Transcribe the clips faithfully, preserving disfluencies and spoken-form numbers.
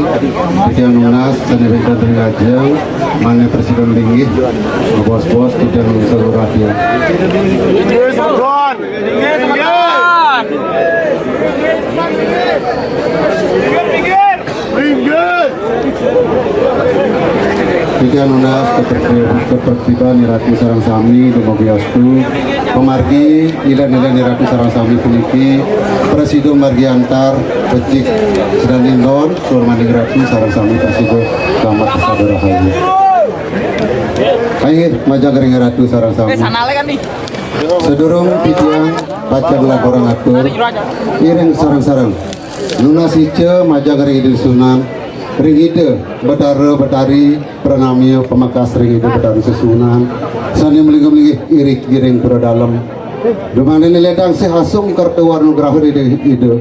Titiang nunas sané wénten ring ajeng, mané prasida linggih, bos-bos titiang nunas saluruh rakyat. Titiang nunas ketertib-, ketertiban Ida Ratu sareng sami dumugi astu. Pamargi ilén-ilén Ida Ratu sareng sami puniki prasida margi antar becik sedaning don, tur maning Ratu sareng sami prasida selamat prasida rahayu. Inggih, majeng ring Ratu sareng sami. Sadurung titiang pacang ngaturang atur, iring sareng-sareng nunas ica majeng ring Ida Sunan, ring Ida Betara Betari, pranamya pamekas ring Ida Betara Sesunan, sané malinggih-linggih iriki ring pura dalem. Dumaning ledang sih asung kerta warna graha Ida, Ida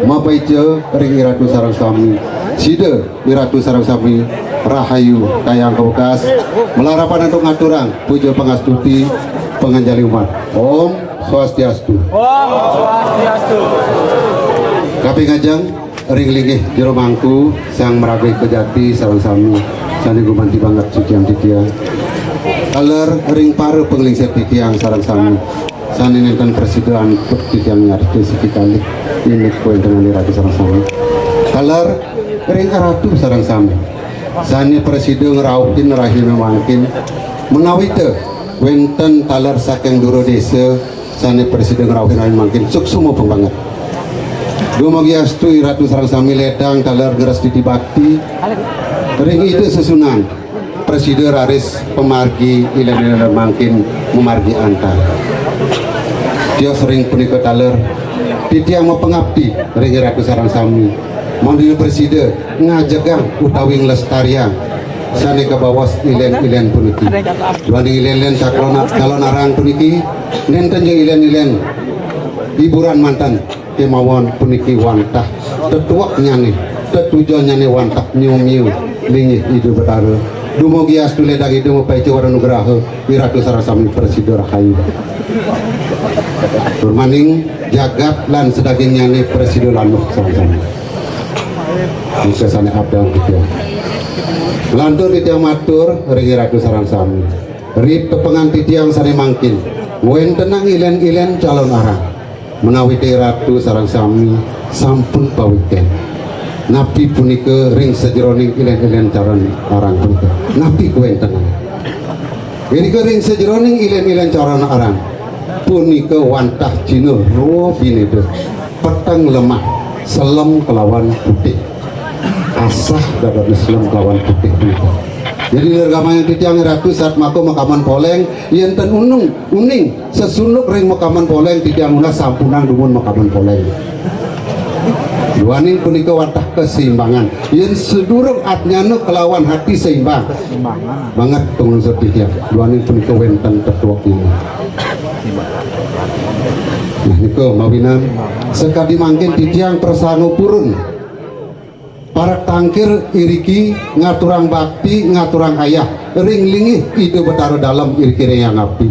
mapaica ring Ida Ratu sareng sami. Sida Ida Ratu sareng sami rahayu, kayang kawekas, malarapan antuk ngaturang puja pangastuti, panganjali umat. Om Swastiastu. Om Swastiastu. Kaping ajeng ring linggih jero mangku, Sang Maraga Ika Jati sareng sami, sané gumanti banget suciang titiang. Taler ring para panglingsir titiang sareng sami, sané nénten prasida antuk titiang nyarita siki kalih indik kawéntenan Ida Ratu sareng sami. Taler ring Ida Ratu sareng sami, sané prasida ngrauhin rahina mangkin, menawita wénten taler saking dura désa, sané prasida ngrauhin rahina mangkin, suksma pang banget. Dumugi astu Ida Ratu sareng sami ledang taler ngrastiti bakti ring Ida Sesunan, prasida raris pamargi ilén-ilén mangkin mamargi antar. Tios ring punika taler, titiang mapangabdi ring Ida Ratu sareng sami, mangda prasida ngajegang utawi nglestariang sané kabaos ilén-ilén puniki. Duaning ilén-ilén calon, calon arang puniki, nénten ja ilén-ilén hiburan manten, kémaon puniki wantah tetueknyané, tetujonnyané wantah nyomiu linggih Ida Betara. Dumugi astu ledang Ida mapaica wara nugraha, Ida Ratu sareng sami prasida rahayu. Tur maning jagat lan sadagingnyané prasida landuh sareng sami. Nika sané abdal titiang. Lantur titiang matur ring Ida Ratu sareng sami. Ri tepengan titiang sané mangkin, wéntenang ilén-ilén calon arang. Menawi Ida Ratu sareng sami sampun pawigyan. Napi punika ring sajeroning ilén-ilén calon arang punika? Napi kawéntenan? Irika ring sajeroning ilén-ilén calon arang punika wantah jina rwa binéda, peteng lemah, selem kelawan putih. Asah dadosné selem kelawan putih punika. Jadi nirgamayang titiang Ida Ratu satmaka makaman poléng, yén ten unung, uning sesunduk ring makaman poléng, titiang nunas sampunang dumun makaman poléng. Duaning punika wantah kaseimbangan. Yén sadurung atnyana kelawan hati seimbang, banget panglungsur titiang. Duaning punika wénten tetueknyané. Nah, nika mawinan sakadi mangkin titiang prasangga purun. Parak tangkil iriki ngaturang bakti, ngaturang ayah ring linggih Ida Betara Dalem iriki ring Hyang Abdi.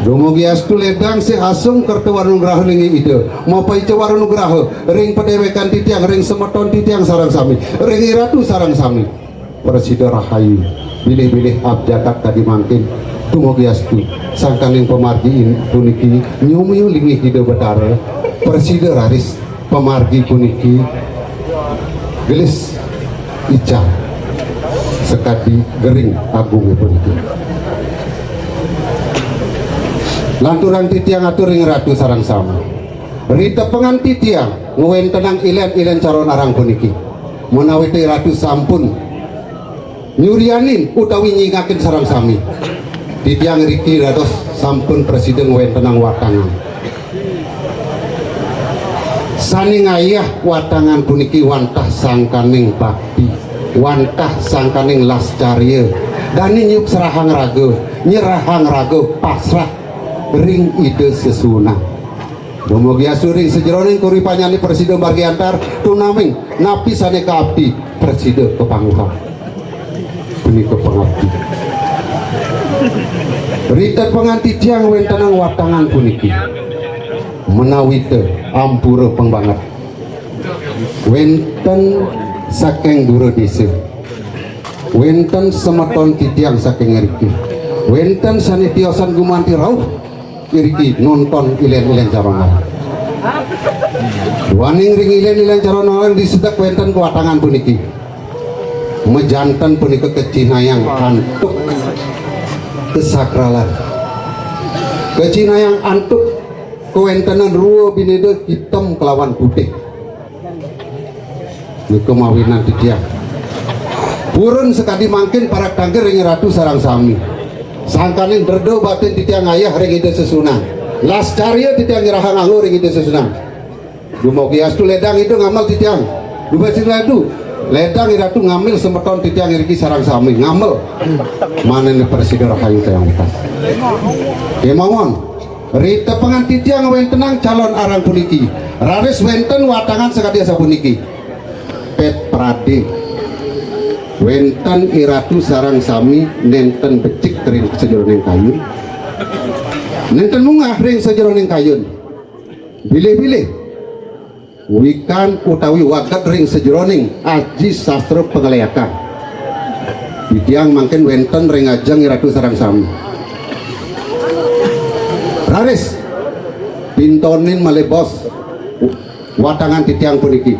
Dumugi astu ledang sih asung kerta warna nugraha linggih Ida. Mapaica warna nugraha ring padéwékan titiang, ring semeton titiang sareng sami, ring Ida Ratu sareng sami. Prasida rahayu, bilih-bilih abjagat kadi mangkin, dumugi astu, sangkaning pamargi in-, puniki, nyomiu linggih Ida Betara, prasida raris pamargi puniki, gelis ical, sakadi gering agung puniki. Lanturang titiang atur ring Ratu sareng sami. Ritepengan titiang ngwéntenang ilén-ilén calon arang puniki. Menawi Ratu sampun nyurianin utawi nyingakin sareng sami, titiang riki dados sampun prasida ngwéntenang watangan. Sané ngayah watangan puniki wantah sangkaning bakti, wantah sangkaning lascarya, dané nyuk serahang raga, nyerahang raga pasrah ring Ida Sesuhunan. Dumugi astu ring sajeroning kauripannyané prasida margi antar, tunaming napi sané kaabdi prasida kapanggihin. Punika pangabdi. Ritepengan titiang wéntenang watangan puniki. Menawi té ampura pang banget. Wénten Saking dura desa. Wénten semeton titiang saking iriki. Wénten sané tiosan gumanti rauh iriki nonton ilén-ilén Calonarang. Duaning ring ilén-ilén Calonarang disedek wénten kawatangan puniki. Majanten punika kacihnayang antuk kesakralan. Kacihnayang antuk kawéntenan rwa binéda item kalawan putih. Nika mawinan titiang. Purun sakadi mangkin parak tangkil ring Ratu sareng sami. Sangkaning dreda baktin titiang ngayah ring Ida Sesuhunan. Lascarya titiang nyerahang angga ring Ida Sesuhunan. Dumogi astu ledang Ida ngamel titiang. Dumogi astu ledang Ratu ngamel semeton titiang iriki sareng sami. Ngamel. Manane prasida rahayu tiang wekas. Kemawon. Ritepengan titiang wéntenang Calonarang puniki. Raris wénten watangan sakadi asapuniki. Pét pradé. Wénten iratu sareng sami nénten becik ring sajeroning kayun. Nénten munggah ring sajeroning kayun. Bilih-bilih. Wikan utawi wagéd ring sajeroning aji sastra pangléakan. Titiang mangkin wénten ring ajeng iratu sareng sami. Raris, pintonin malih bos watangan titiang puniki.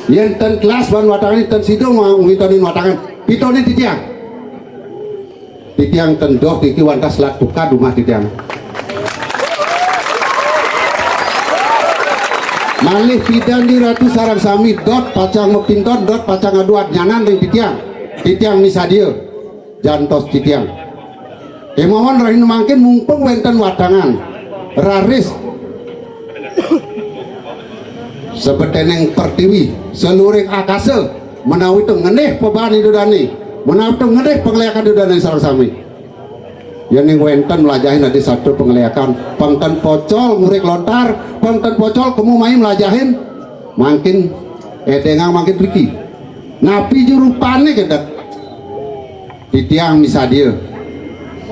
Yén ten kelas ban watangan ten sida ma-, mintonin watangan, pintonin titiang. Titiang ten doh niki wantah selat tukad umah titiang. Malih pidan di ratu sareng sami dot pacang mapinton, dot pacang adu adnyanan ring titiang. Titiang misadia. Jantos titiang. Kemawon rahina mangkin mumpung wénten watangan. Raris. Sabetening pertiwi, saluring akasa, menawi to ngendih pabaan Ida Dané, menawi to ngendih pangléakan Ida Dané sareng sami. Yéning wénten mlajahin aji sastra pangléakan, pang ten pocol ngurik lontar, pang ten pocol kemu mai mlajahin, mangkin édéngang mangkin riki. Napi ju rupané kedék? Titiang misadia.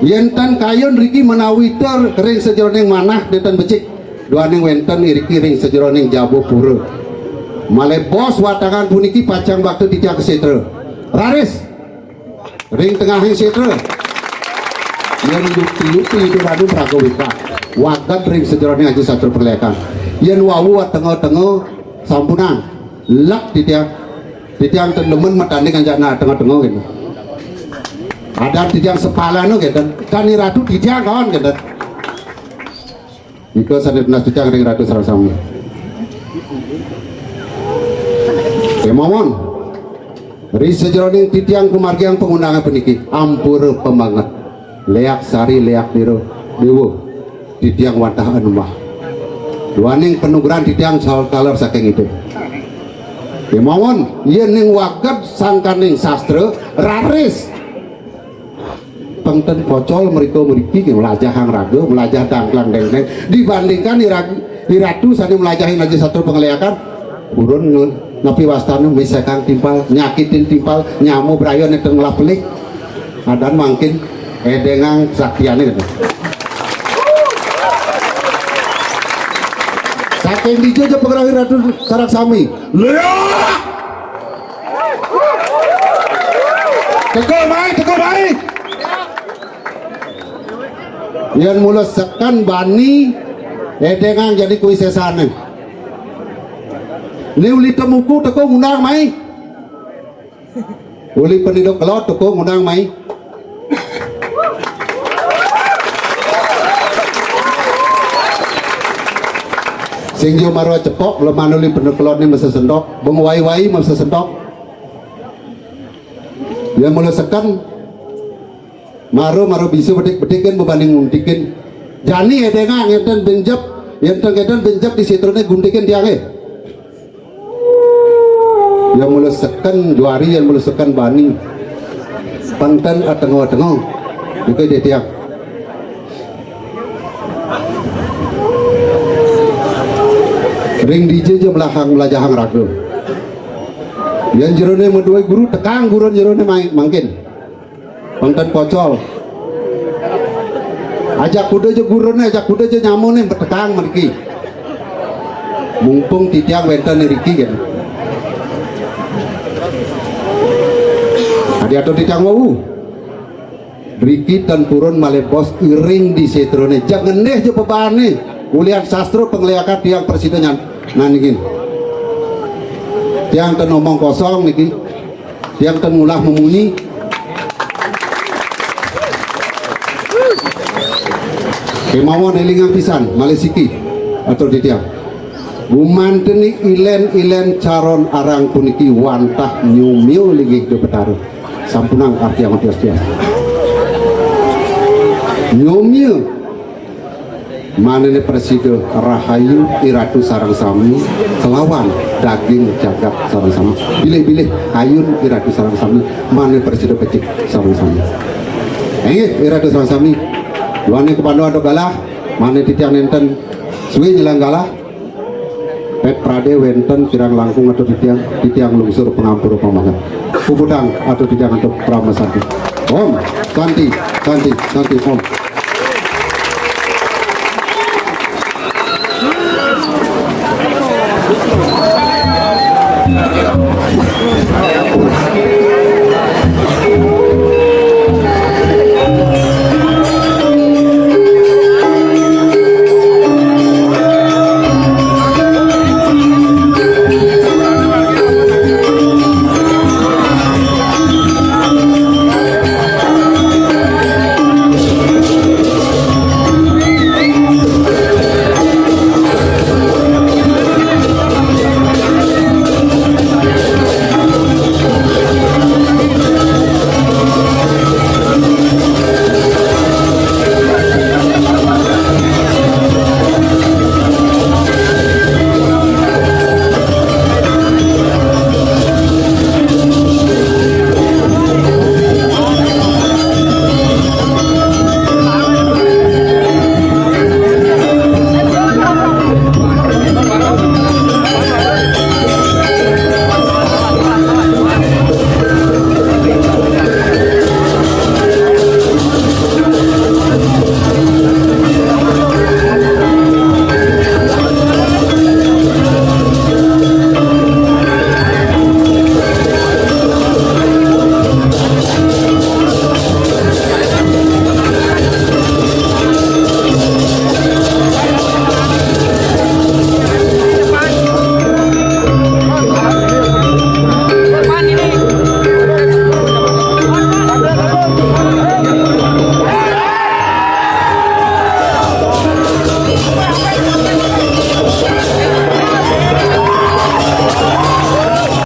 Yén tan kayun riki menawi tur ring sajeroning manah nénten becik, duaning wénten iriki ring sajeroning jaba pura. Malih bos watangan puniki pacang bakta titiang ka sétra. Raris ring tengahing sétra. Yén yukti-yukti Ida Dané maraga wikan. Wagéd ring sajeroning aji sastra pangléakan. Yén wau atenga-tenga sampunang. Lek titiang. Titiang ten demen matanding anjak na tengah-tengah gitu. Adat titiang sepalan gitu. Tan ratu titiang kawan gitu. Nika sané tunas titiang ring ratu sareng sami. Kemawon. Ri sajeroning titiang kumargiang pangundangan puniki ampura pamanget. Léak sari léak dira déwa. Titiang wantah anumbah. Duaning panugrahan titiang sal-, taler saking Ida. Kemawon, yéning wagéd sangkaning sastra, raris. Pang ten pocol mrika mriki nggih mlajahang raga, mlajah dangklang dengdeng. Dibandingkan irag-, iratu sané mlajahin aji sastra pangléakan, purun nge-, napi wastané misekang timpal, nyakitin timpal, nyama braya nénten ngelah pelih. Adan mangkin édéngang saktiané gitu. Saking dija ja pangrauh ratu sareng sami. Léak! Teka mai, teka mai. Yén mula seken bani édéngang jani kuwi sésané. Né uli temuku teka ngundang mai. Uli peniduk kelod teka ngundang mai. Sing jo mara cepok, leman uli peniduk kelod né masa sendok, beng wai-wai masa sendok. Yén mula seken, mara, mara bisa bedik-bedikin bebanding nguntikin. Jani édéngang yén ten benjep, yén ten édéngang benjep di sétrané guntikin tiangé. Yén mula seken juari, yén mula seken bani. Pang ten atenga-tenga. Buka dia tiang. Ring dija ja mlahang mlajahang raga. Yén jeroné madué guru tekang gurun jeroné mai-, mangkin. Pang ten pocol. Ajak kuda ja guruné, ajak kuda ja nyamané betekang mriki. Mumpung titiang wénten iriki kan. Atur titiang wau. Riki tan purun malih bos iring di setrone. Jangan deh jo pebane. Ulian sastra pangleakan tiang prasida nyan-, nandingin. Tiang tan omong kosong niki. Tiang tan ngulah mamunyi. Kemawon elingang pisan, malih siki. Atur titiang. Gumanten ilen-ilen calon arang puniki wantah nyomia linggih Ida Betara. Sampunang arti amat tias-tias. Nyomia manene prasida rahayu iratu sareng sami kelawan daging jagat sareng sami. Bilih-bilih ayun iratu sareng sami manene prasida becik sareng sami. Inggih iratu sareng sami. Duaning kepandu antuk galah, manene titiang nenten suwe nyelang galah. Pet prade wenten kirang langkung atur titiang, titiang lungsur pangampura pamanget. Puputang atur titiang antuk parama santi. Om Santi, Santi, Santi, Om.